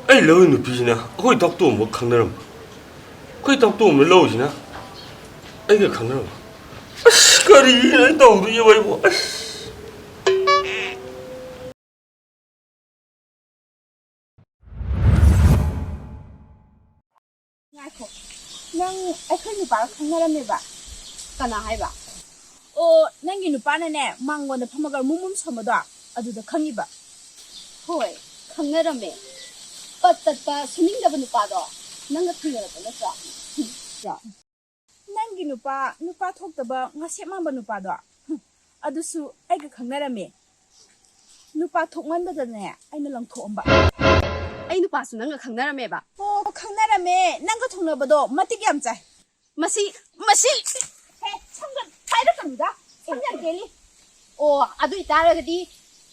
ꯑꯩ ꯂꯧꯔꯤ ꯅꯨꯄꯤꯁꯤꯅ ꯑꯩꯈꯣꯏ ꯏꯇꯥꯎ ꯇꯣꯝꯕ ꯈꯪꯅꯔꯝꯕ꯫ ꯑꯩꯈꯣꯏ ꯏꯇꯥꯎ ꯇꯣꯝꯕ ꯂꯧꯔꯤꯁꯤꯅ ꯑꯩꯒ ꯈꯪꯅꯔꯝꯕ꯫ ꯑꯁ! ꯀꯔꯤꯅꯣ ꯑꯩ ꯇꯧꯗꯣꯏꯁꯤꯕꯣ ꯑꯩꯕꯨ? ꯑꯁ! ꯉꯥꯏꯈꯣ, ꯅꯪ ꯑꯩꯈꯣꯏ ꯅꯨꯄꯥꯒ ꯈꯪꯅꯔꯝꯃꯦꯕ? ꯀꯅꯥ ꯍꯥꯏꯕ? ꯑꯣ, ꯅꯪꯒꯤ ꯅꯨꯄꯥꯅꯅꯦ, ꯃꯥꯡꯒꯣꯟꯗ ꯐꯝꯃꯒ ꯃꯨꯝ ꯃꯨꯝ ꯁꯣꯟꯕꯗꯣ, ꯑꯗꯨꯗ ꯈꯪꯉꯤꯕ꯫ ꯍꯣꯏ, ꯈꯪꯅꯔꯝꯃꯦ꯫ ꯄꯠ ꯇꯠꯄ, ꯁꯨꯅꯤꯡꯗꯕ ꯅꯨꯄꯥꯗꯣ ꯅꯪꯒ ꯊꯦꯡꯅꯔꯛꯄ ꯅꯠꯇ꯭ꯔꯣ? ꯅꯪꯒꯤ ꯅꯨꯄꯥ, ꯅꯨꯄꯥ ꯊꯣꯛꯇꯕ ꯉꯥꯁꯦꯞ ꯃꯥꯟꯕ ꯅꯨꯄꯥꯗꯣ, ꯍꯨꯝ, ꯑꯗꯨꯁꯨ ꯑꯩꯒ ꯈꯪꯅꯔꯝꯃꯦ꯫ ꯅꯨꯄꯥ ꯊꯣꯛꯃꯟꯕꯗꯅꯦ, ꯑꯩꯅ ꯂꯪꯊꯣꯛꯑꯝꯕ꯫ ꯑꯩ ꯅꯨꯄꯥꯁꯨ ꯅꯪꯒ ꯈꯪꯅꯔꯝꯃꯦꯕ? ꯑꯣ, ꯈꯪꯅꯔꯝꯃꯦ꯫ ꯅꯪꯒ ꯊꯨꯡꯅꯕꯗꯣ ꯃꯇꯤꯛ ꯌꯥꯝ ꯆꯥꯏ꯫ ꯃꯁꯤ, ꯃꯁꯤ꯫ ꯍꯦ, ꯁꯝꯒ ꯄꯥꯏꯔꯛꯀꯅꯨꯗ꯫ ꯁꯝ ꯌꯥꯝ ꯀꯦꯜꯂꯤ꯫ ꯑꯣ, ꯑꯗꯨ ꯑꯣꯏꯇꯥꯔꯒꯗꯤ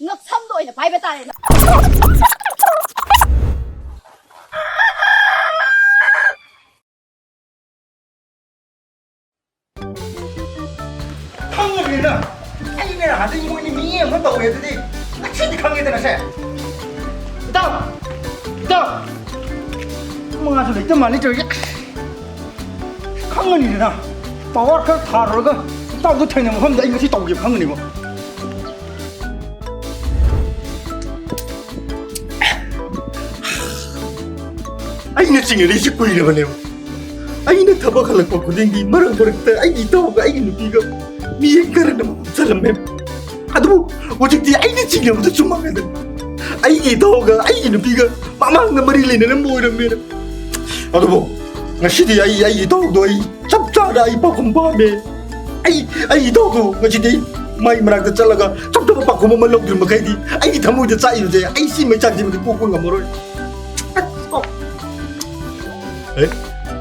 ꯉꯛꯁꯝꯗꯣ ꯑꯣꯏꯅ ꯄꯥꯏꯕ ꯇꯥꯔꯦꯅ꯫ ꯈꯪꯉꯕꯅꯤꯅ ꯑꯩꯅ ꯅꯍꯥꯟꯗꯩ ꯃꯣꯏꯅꯤ ꯃꯤ ꯑꯃ ꯇꯧꯋꯦ ꯑꯗꯨꯗꯤ ꯉꯁꯤꯗꯤ ꯈꯪꯉꯦꯗꯅ ꯁꯦ꯫ ꯏꯇꯥꯎ! ꯏꯇꯥꯎ! ꯃꯉꯥꯁꯨ ꯂꯩꯇ ꯃꯥꯜꯂꯤ ꯇꯧꯔꯤꯁꯦ꯫ ꯈꯪꯉꯅꯤꯗꯅ꯫ ꯄꯋꯥꯔ ꯈꯔ ꯊꯥꯔꯨꯔꯒ ꯏꯇꯥꯎꯗꯣ ꯊꯦꯡꯅ ꯃꯐꯝꯗ ꯑꯩ ꯉꯁꯤ ꯇꯧꯒꯦꯕ ꯈꯪꯉꯅꯤꯕ꯫ ꯑꯩꯅ ꯆꯤꯡꯅꯔꯤꯁꯤ ꯀꯨꯏꯔꯕꯅꯦꯕ꯫ ꯑꯩꯅ ꯊꯕꯛ ꯍꯜꯂꯛꯄ ꯈꯨꯗꯤꯡꯒꯤ ꯃꯔꯛ ꯃꯔꯛꯇ ꯑꯩꯒꯤ ꯏꯇꯥꯎꯒ ꯑꯩꯒꯤ ꯅꯨꯄꯤꯒ ꯃꯤꯠꯌꯦꯡ ꯀꯔꯟ ꯑꯃ ꯆꯠꯂꯝꯃꯦ꯫ ꯑꯗꯨꯕꯨ ꯍꯧꯖꯤꯛꯇꯤ ꯑꯩꯅ ꯆꯤꯡꯅꯕꯗ ꯆꯨꯝꯃꯝꯃꯦꯗꯅ꯫ ꯑꯩꯒꯤ ꯏꯇꯥꯎꯒ ꯑꯩꯒꯤ ꯅꯨꯄꯤꯒ ꯃꯃꯥꯡꯗ ꯃꯔꯤ ꯂꯩꯅꯔꯝꯕ ꯑꯣꯏꯔꯝꯃꯦꯅ꯫ ꯑꯗꯨꯕꯨ ꯉꯁꯤꯗꯤ ꯑꯩ ꯑꯩꯒꯤ ꯏꯇꯥꯎꯗꯣ ꯑꯩ ꯆꯞ ꯆꯥꯅ ꯑꯩ ꯄꯥꯎꯈꯨꯝ ꯄꯥꯝꯃꯦ꯫ ꯑꯩ ꯑꯩ ꯏꯇꯥꯎꯗꯣ ꯉꯁꯤꯗꯤ ꯑꯩ ꯃꯥꯏ ꯃꯅꯥꯛꯇ ꯆꯠꯂꯒ ꯆꯞ ꯆꯥꯕ ꯄꯥꯎꯈꯨꯝ ꯑꯃ ꯂꯧꯗ꯭ꯔꯤ ꯃꯈꯩꯗꯤ ꯑꯩꯒꯤ ꯊꯃꯣꯏꯗ ꯆꯥꯛꯏꯕꯁꯦ ꯑꯩ ꯁꯤ ꯃꯩꯆꯥꯛꯁꯤꯃꯗꯤ ꯀꯣꯛꯄ ꯉꯝꯃꯔꯣꯏ꯫ ꯑꯦ,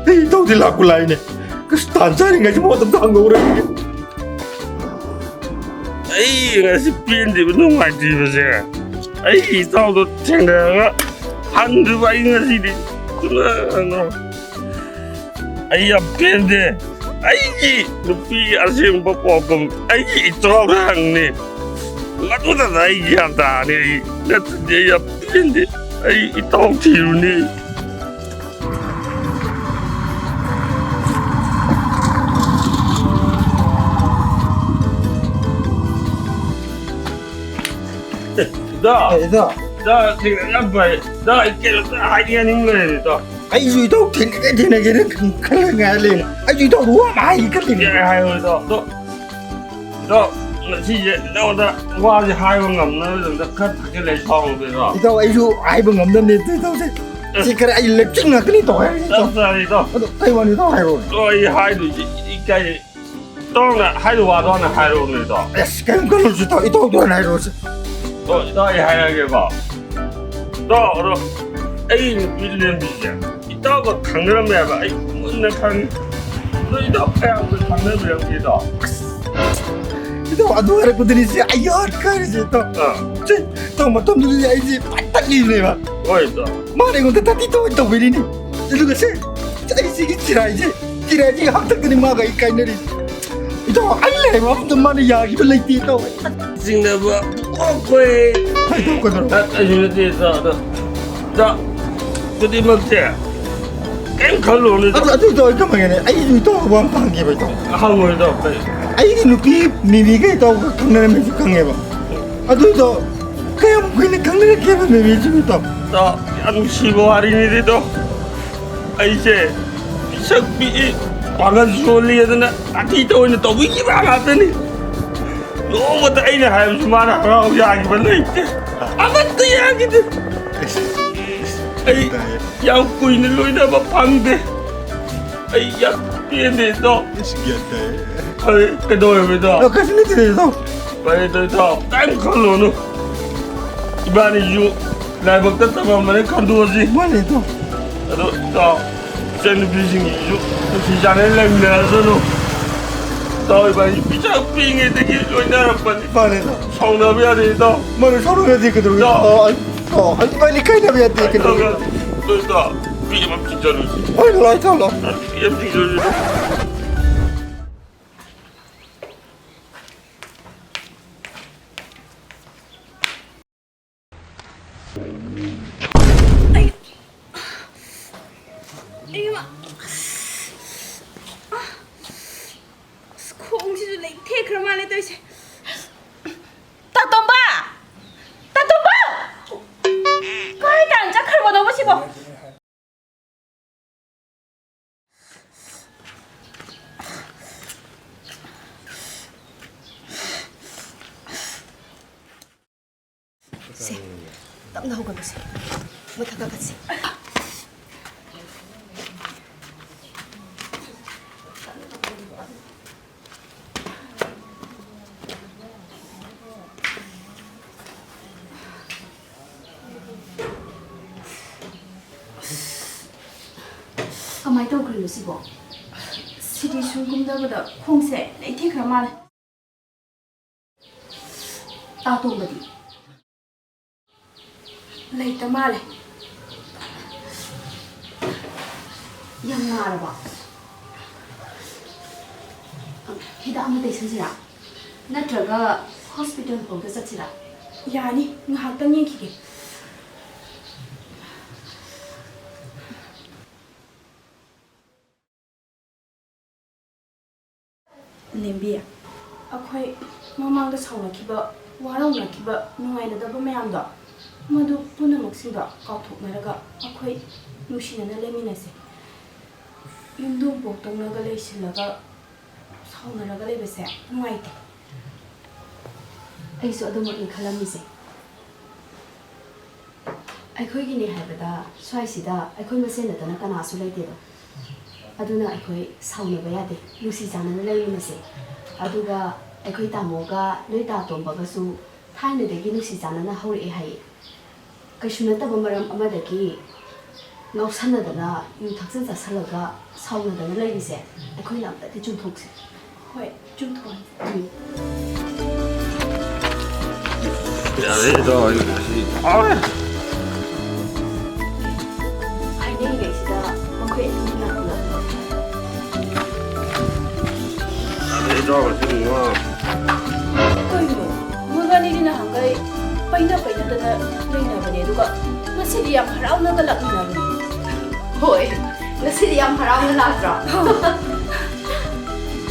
ꯑꯩ ꯏꯇꯥꯎꯗꯤ ꯂꯥꯛꯄ ꯂꯥꯛꯏꯅꯦ꯫ ꯀꯁ ꯇꯥꯟ ꯆꯥꯔꯤꯉꯩꯁꯤ ꯃꯉꯣꯟꯗ ꯑꯝꯇ ꯍꯪꯍꯧꯔꯒꯦ꯫ ꯑꯩ ꯉꯁꯤ ꯄꯦꯟꯗ꯭ꯔꯤꯕ ꯅꯨꯡꯉꯥꯏꯇ꯭ꯔꯤꯕꯁꯦ ꯑꯩꯒꯤ ꯏꯇꯥꯎꯗꯣ ꯊꯦꯡꯅꯔꯒ ꯍꯟꯗ꯭ꯔꯤꯕ ꯑꯩ ꯉꯁꯤꯗꯤ ꯁꯨꯡꯍꯟ ꯍꯟꯅ ꯑꯩ ꯌꯥꯝ ꯄꯦꯟꯗꯦ꯫ ꯑꯩꯒꯤ ꯅꯨꯄꯤꯒꯤ ꯑꯁꯦꯡꯕ ꯄꯥꯎꯈꯨꯝ ꯑꯩꯒꯤ ꯏꯇꯥꯎꯗ ꯍꯪꯅꯤ꯫ ꯃꯗꯨꯗ ꯑꯩ ꯒ꯭ꯌꯥꯟ ꯇꯥꯔꯅꯤ꯫ ꯑꯩ ꯅꯠꯇ꯭ꯔꯗꯤ ꯑꯩ ꯌꯥꯝ ꯄꯦꯟꯗꯦ꯫ ꯑꯩ ꯏꯇꯥꯎ ꯊꯤꯔꯨꯅꯤ꯫ ꯏꯇꯥꯎ, ꯑꯦ, ꯏꯇꯥꯎ꯫ ꯏꯇꯥꯎ, ꯊꯦꯡꯅ ꯌꯥꯝ ꯐꯔꯦ꯫ ꯏꯇꯥꯎ, ꯑꯩ ꯀꯩꯅꯣꯝꯇ ꯍꯥꯏꯅꯤꯡꯉꯥꯏ ꯂꯩꯔꯦ, ꯏꯇꯥꯎ꯫ ꯑꯩꯁꯨ ꯏꯇꯥꯎ ꯊꯦꯡꯅꯒꯦ, ꯊꯦꯡꯅꯒꯦꯅ ꯈꯜꯂ ꯉꯥꯏ ꯂꯩꯔꯦ꯫ ꯑꯩꯁꯨ ꯏꯇꯥꯎꯗ ꯋꯥ ꯑꯃ ꯍꯥꯏꯒꯦ ꯈꯜꯂꯤꯅꯦ꯫ ꯀꯩ ꯍꯥꯏꯌꯣ, ꯏꯇꯥꯎ? ꯏꯇꯥꯎ, ꯏꯇꯥꯎ, ꯉꯁꯤꯁꯦ ꯅꯉꯣꯟꯗ ꯋꯥꯁꯦ ꯍꯥꯏꯕ ꯉꯝꯅꯕꯒꯤꯗꯃꯛꯇ ꯈꯔ ꯊꯛꯆꯤꯜꯂꯦ, ꯁꯥꯎꯅꯨꯗ, ꯏꯇꯥꯎ꯫ ꯏꯇꯥꯎ, ꯑꯩꯁꯨ ꯍꯥꯏꯕ ꯉꯝꯗꯕꯅꯦ, ꯏꯇꯥꯎꯁꯦ꯫ ꯑꯦ꯫ ꯁꯤ ꯈꯔ ꯑꯩ ꯂꯦꯞꯆꯤꯟ ꯉꯥꯛꯇꯅꯤ, ꯏꯇꯥꯎ, ꯍꯥꯏꯔꯤꯁꯦ, ꯏꯇꯥꯎ꯫ ꯆꯞ ꯆꯥꯔꯦ, ꯏꯇꯥꯎ꯫ ꯑꯗꯣ ꯀꯩ ꯋꯥꯅꯣ, ꯏꯇꯥꯎ, ꯍꯥꯏꯔꯛꯑꯣꯅꯦ꯫ ꯏꯇꯥꯎ, ꯑꯩ ꯍꯥꯏꯗꯣꯏꯁꯦ ꯏꯀꯥꯏ꯫ ꯏꯇꯥꯎꯅ ꯍꯥꯏꯗꯣ ꯋꯥꯗꯣ ꯍꯥꯟꯅ ꯍꯥꯏꯔꯛꯑꯣꯅꯦ, ꯏꯇꯥꯎ꯫ ꯑꯁ, ꯀꯔꯤꯝ ꯈꯜꯂꯨꯁꯤ, ꯏꯇꯥꯎ꯫ ꯏꯇꯥꯎꯗꯣ ꯍꯥꯟꯅ ꯍꯥꯏꯔꯛꯑꯣꯁꯦ꯫ ꯑꯣ, ꯏꯇꯥꯎ, ꯑꯩ ꯍꯥꯏꯔꯛꯑꯒꯦꯀꯣ꯫ ꯏꯇꯥꯎ, ꯑꯗꯣ ꯑꯩ ꯅꯨꯄꯤ ꯂꯦꯝꯕꯤꯁꯦ ꯏꯇꯥꯎꯒ ꯈꯪꯅꯔꯝꯃꯦ ꯍꯥꯏꯕ ꯑꯩ ꯃꯨꯟꯅ ꯈꯪꯉꯤ꯫ ꯑꯗꯣ ꯏꯇꯥꯎ ꯀꯌꯥꯝ ꯀꯨꯏꯅ ꯈꯪꯅꯕꯤꯔꯝꯒꯦ, ꯏꯇꯥꯎ? ꯏꯇꯥꯎ, ꯑꯗꯨ ꯍꯥꯏꯔꯛꯄꯗꯨꯅꯤ ꯁꯤ ꯑꯩ ꯌꯥꯠ ꯀꯥꯏꯔꯤꯁꯦ, ꯏꯇꯥꯎ꯫ ꯑꯥ꯫ ꯁꯤ, ꯏꯇꯥꯎ, ꯃꯇꯝꯗꯨꯗꯗꯤ ꯑꯩꯁꯦ ꯐꯖꯅ ꯇꯠꯂꯤꯕꯅꯦꯕ꯫ ꯍꯣꯏ, ꯏꯇꯥꯎ꯫ ꯃꯥꯅ ꯑꯩꯉꯣꯟꯗ ꯊꯥꯔꯇꯤ ꯇꯨ ꯑꯣꯏꯅ ꯇꯧꯕꯤꯔꯤꯅꯤ꯫ ꯑꯗꯨꯒ ꯁꯤ, ꯑꯩ ꯁꯤꯒꯤ ꯆꯤꯔꯥꯏꯁꯦ, ꯆꯤꯔꯥꯏꯁꯤꯒꯤ ꯍꯥꯛꯇꯛꯇꯅꯤ ꯃꯥꯒ ꯑꯩ ꯀꯥꯏꯅꯔꯤꯁꯦ꯫ ꯏꯇꯥꯎ, ꯑꯩ ꯂꯩꯔꯕ ꯑꯃꯇ ꯃꯥꯅ ꯌꯥꯈꯤꯕ ꯂꯩꯇꯦ, ꯏꯇꯥꯎ꯫ ꯆꯤꯡꯅꯕ ꯄꯨꯡꯀꯣꯛ ꯀꯣꯛꯑꯦ꯫ ꯍꯥꯏꯗꯣꯛꯀꯗꯧꯔꯕ? ꯑ, ꯑꯩꯁꯨ ꯅꯠꯇꯦ, ꯏꯇꯥꯎ, ꯑꯗꯣ, ꯏꯇꯥꯎ, ꯈꯨꯗꯤꯡꯃꯛꯁꯦ ꯀꯩꯝ ꯈꯜꯂꯨꯅꯨ, ꯏꯇꯥꯎ꯫ ꯑꯗꯨ, ꯑꯗꯨ, ꯏꯇꯥꯎ, ꯑꯩ ꯀꯃꯥꯏꯅ? ꯑꯩꯁꯨ ꯏꯇꯥꯎ ꯋꯥ ꯑꯃ ꯍꯪꯒꯦꯕ, ꯏꯇꯥꯎ꯫ ꯍꯪꯉꯣ, ꯏꯇꯥꯎ, ꯀꯩ? ꯑꯩꯒꯤ ꯅꯨꯄꯤ ꯃꯤꯃꯤꯒ ꯏꯇꯥꯎꯒ ꯈꯪꯅꯔꯝꯃꯦꯁꯨ ꯈꯪꯉꯦꯕ꯫ ꯑꯗꯨꯗꯣ ꯀꯌꯥꯝ ꯀꯨꯏꯅ ꯈꯪꯅꯔꯛꯀꯦꯕ, ꯃꯤꯃꯤꯁꯤꯕꯨ, ꯏꯇꯥꯎ? ꯏꯇꯥꯎ, ꯌꯥꯝ ꯅꯨꯡꯁꯤꯕ ꯋꯥꯔꯤꯅꯤꯗ, ꯏꯇꯥꯎ꯫ ꯑꯩꯁꯦ ꯄꯤꯁꯛ ꯄꯤꯛꯏ, ꯄꯥꯡꯒꯜ ꯁꯣꯜꯂꯤ ꯑꯗꯨꯅ ꯑꯇꯤꯇ ꯑꯣꯏꯅ ꯇꯧꯕꯤꯈꯤꯕ ꯉꯥꯛꯇꯅꯤ꯫ ꯅꯣꯡꯃꯇ ꯑꯩꯅ ꯍꯥꯏꯕꯁꯨ ꯃꯥꯅ ꯍꯔꯥꯎ ꯌꯥꯈꯤꯕ ꯂꯩꯇꯦ꯫ ꯑꯃꯠꯇ ꯌꯥꯈꯤꯗꯦ꯫ ꯑꯩ ꯌꯥꯝ ꯀꯨꯏꯅ ꯂꯣꯏꯅꯕ ꯐꯪꯗꯦ꯫ ꯑꯩ ꯌꯥꯝ ꯄꯦꯟꯗꯦ, ꯏꯇꯥꯎ꯫ ꯑꯩꯁꯨ ꯒ꯭ꯌꯥꯟ ꯇꯥꯏ꯫ ꯐꯔꯦ, ꯀꯩꯗꯧꯔꯕ, ꯏꯇꯥꯎ? ꯑ, ꯀꯩꯁꯨ ꯅꯠꯇꯦꯗ, ꯏꯇꯥꯎ꯫ ꯐꯔꯦ, ꯏꯇꯥꯎ, ꯏꯇꯥꯎ, ꯀꯔꯤꯝ ꯈꯜꯂꯨꯅꯨ꯫ ꯏꯕꯥꯅꯤꯁꯨ ꯂꯥꯏꯕꯛꯇ ꯇꯝꯃꯝꯕꯅꯦ, ꯈꯟꯗꯣꯛꯑꯁꯤ꯫ ꯃꯥꯅꯦ, ꯏꯇꯥꯎ꯫ ꯑꯗꯣ, ꯏꯇꯥꯎ, ꯏꯆꯟꯅꯨꯄꯤꯁꯤꯡꯁꯤꯁꯨ ꯅꯨꯡꯁꯤ ꯆꯥꯟꯅꯅ ꯂꯩꯃꯤꯟꯅꯔꯁꯅꯨ꯫ ꯏꯇꯥꯎ, ꯏꯕꯥꯅꯤ ꯄꯤꯁꯛ ꯄꯤꯛꯏꯉꯩꯗꯒꯤ ꯂꯣꯏꯅꯔꯛꯄꯅꯤ꯫ ꯃꯥꯅꯦ, ꯏꯇꯥꯎ꯫ ꯁꯥꯎꯅꯕ ꯌꯥꯗꯦ, ꯏꯇꯥꯎ꯫ ꯃꯥꯅꯦ, ꯁꯥꯎꯅꯕ ꯌꯥꯗꯦ, ꯀꯩꯗꯧꯔꯒꯦ? ꯏꯇꯥꯎ꯫ ꯑ, ꯑ, ꯏꯕꯥꯅꯤ ꯀꯥꯏꯅꯕ ꯌꯥꯗꯦ, ꯀꯩꯗꯧꯔꯒꯦ? ꯏꯇꯥꯎ, ꯏꯇꯥꯎ, ꯅꯨꯄꯤ ꯑꯃ ꯊꯤꯖꯤꯜꯂꯨꯁꯤ꯫ ꯍꯣꯏ, ꯂꯥꯛꯑꯣ, ꯏꯇꯥꯎ, ꯂꯥꯛꯑꯣ꯫ ꯅꯨꯄꯤ ꯑꯃ ꯊꯤꯖꯤꯜꯂꯨꯁꯤ꯫ ꯑꯩ, ꯑꯩꯃ, ꯑꯁ, ꯈꯣꯡꯁꯤꯁꯨ ꯂꯩꯊꯦꯛꯈ꯭ꯔ ꯃꯥꯜꯂꯦ ꯇꯧꯔꯤꯁꯦ꯫ ꯇꯥꯇꯣꯝꯕ! ꯇꯥꯇꯣꯝꯕ! ꯀꯥꯏ ꯇꯥꯟ ꯆꯠꯈ꯭ꯔꯕꯅꯣꯕ ꯁꯤꯕꯣ? ꯁꯦ, ꯇꯞꯅ ꯍꯧꯒꯠꯂꯨꯁꯦ꯫ ꯃꯊꯛ ꯀꯥꯈꯠꯁꯦ꯫ ꯀꯃꯥꯏꯅ ꯇꯧꯈ꯭ꯔꯤꯅꯣ ꯁꯤꯕꯣ? ꯁꯤꯗꯤ ꯁꯨꯝ ꯀꯨꯝꯗꯕꯗ ꯈꯣꯡꯁꯦ ꯂꯩꯊꯦꯛꯈ꯭ꯔ ꯃꯥꯜꯂꯦ꯫ ꯇꯥ ꯇꯣꯝꯕꯗꯤ? ꯂꯩꯇ ꯃꯥꯜꯂꯦ꯫ ꯌꯥꯝ ꯅꯥꯔꯕꯣ? ꯍꯤꯗꯥꯛ ꯑꯃ ꯇꯩꯁꯟꯁꯤꯔꯥ? ꯅꯠꯇ꯭ꯔꯒ ꯍꯣꯁꯄꯤꯇꯥꯜ ꯐꯥꯎꯗ ꯆꯠꯁꯤꯔꯥ? ꯌꯥꯅꯤ, ꯉꯥꯏꯍꯥꯛꯇꯪ ꯌꯦꯡꯈꯤꯒꯦ꯫ ꯅꯦꯝꯕꯤ, ꯑꯩꯈꯣꯏ ꯃꯃꯥꯡꯗ ꯁꯥꯎꯅꯈꯤꯕ, ꯋꯥꯔꯧꯅꯈꯤꯕ, ꯅꯨꯡꯉꯥꯏꯅꯗꯕ ꯃꯌꯥꯝꯗꯣ, ꯃꯗꯨ ꯄꯨꯝꯅꯃꯛꯁꯤꯡꯗꯣ ꯀꯥꯎꯊꯣꯛꯅꯔꯒ ꯑꯩꯈꯣꯏ ꯅꯨꯡꯁꯤꯅꯅ ꯂꯩꯃꯤꯟꯅꯁꯦ꯫ ꯌꯨꯝꯗꯣꯡ ꯄꯣꯛꯇꯧꯅꯒ ꯂꯩꯁꯤꯜꯂꯒ ꯁꯥꯎꯅꯔꯒ ꯂꯩꯕꯁꯦ ꯅꯨꯡꯉꯥꯏꯇꯦ꯫ ꯑꯩꯁꯨ ꯑꯗꯨꯃꯛꯅꯤ ꯈꯜꯂꯝꯃꯤꯁꯦ꯫ ꯑꯩꯈꯣꯏꯒꯤꯅꯦ ꯍꯥꯏꯕꯗ ꯁ꯭ꯋꯥꯏꯁꯤꯗ ꯑꯩꯈꯣꯏ ꯃꯁꯦꯟ ꯅꯠꯇꯅ ꯀꯅꯥꯁꯨ ꯂꯩꯇꯦꯗꯣ꯫ ꯑꯗꯨꯅ ꯑꯩꯈꯣꯏ ꯁꯥꯎꯅꯕ ꯌꯥꯗꯦ, ꯅꯨꯡꯁꯤ ꯆꯥꯟꯅꯅ ꯂꯩꯃꯤꯟꯅꯁꯦ꯫ ꯑꯗꯨꯒ ꯑꯩꯈꯣꯏ ꯇꯥꯃꯣꯒ ꯅꯣꯏ ꯇꯥ ꯇꯣꯝꯕꯒꯁꯨ ꯊꯥꯏꯅꯗꯒꯤ ꯅꯨꯡꯁꯤ ꯆꯥꯟꯅꯅ ꯍꯧꯔꯛꯑꯦ ꯍꯥꯏꯌꯦ꯫ ꯀꯩꯁꯨ ꯅꯠꯇꯕ ꯃꯔꯝ ꯑꯃꯗꯒꯤ ꯉꯥꯎꯁꯟꯅꯗꯅ ꯌꯨ ꯊꯛꯆꯟ ꯆꯥꯁꯜꯂꯒ ꯁꯥꯎꯅꯗꯅ ꯂꯩꯔꯤꯁꯦ ꯑꯩꯈꯣꯏꯅ ꯑꯝꯇꯗꯤ ꯆꯨꯝꯊꯣꯛꯁꯦ꯫ ꯍꯣꯏ, ꯆꯨꯝꯊꯣꯛꯍꯟꯁꯦ꯫ ꯎꯝ꯫ ꯌꯥꯔꯦ, ꯑꯗꯣ ꯑꯩ ꯉꯁꯤ ꯐꯥꯎꯔꯦ꯫ ꯍꯥꯏꯅꯔꯤꯉꯩꯁꯤꯗ ꯃꯈꯣꯏ ꯑꯅꯤ ꯂꯥꯛꯄꯤꯔꯣ꯫ ꯌꯥꯔꯦ, ꯑꯗꯣ ꯉꯁꯤ ꯉꯥ꯫ ꯀꯩꯅꯣ? ꯃꯣꯏꯕꯥꯅꯤꯗꯤ ꯅꯍꯥꯟꯈꯩ ꯄꯩꯅ ꯄꯩꯅꯗꯅ ꯂꯩꯅꯕꯅꯦ, ꯑꯗꯨꯒ ꯉꯁꯤꯗꯤ ꯌꯥꯝ ꯍꯔꯥꯎꯅꯒ ꯂꯥꯛꯃꯤꯟꯅꯕꯅꯦ꯫ ꯍꯣꯏ, ꯉꯁꯤꯗꯤ ꯌꯥꯝ ꯍꯔꯥꯎꯅ ꯂꯥꯛꯇ꯭ꯔꯣ?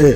ꯑꯦ꯫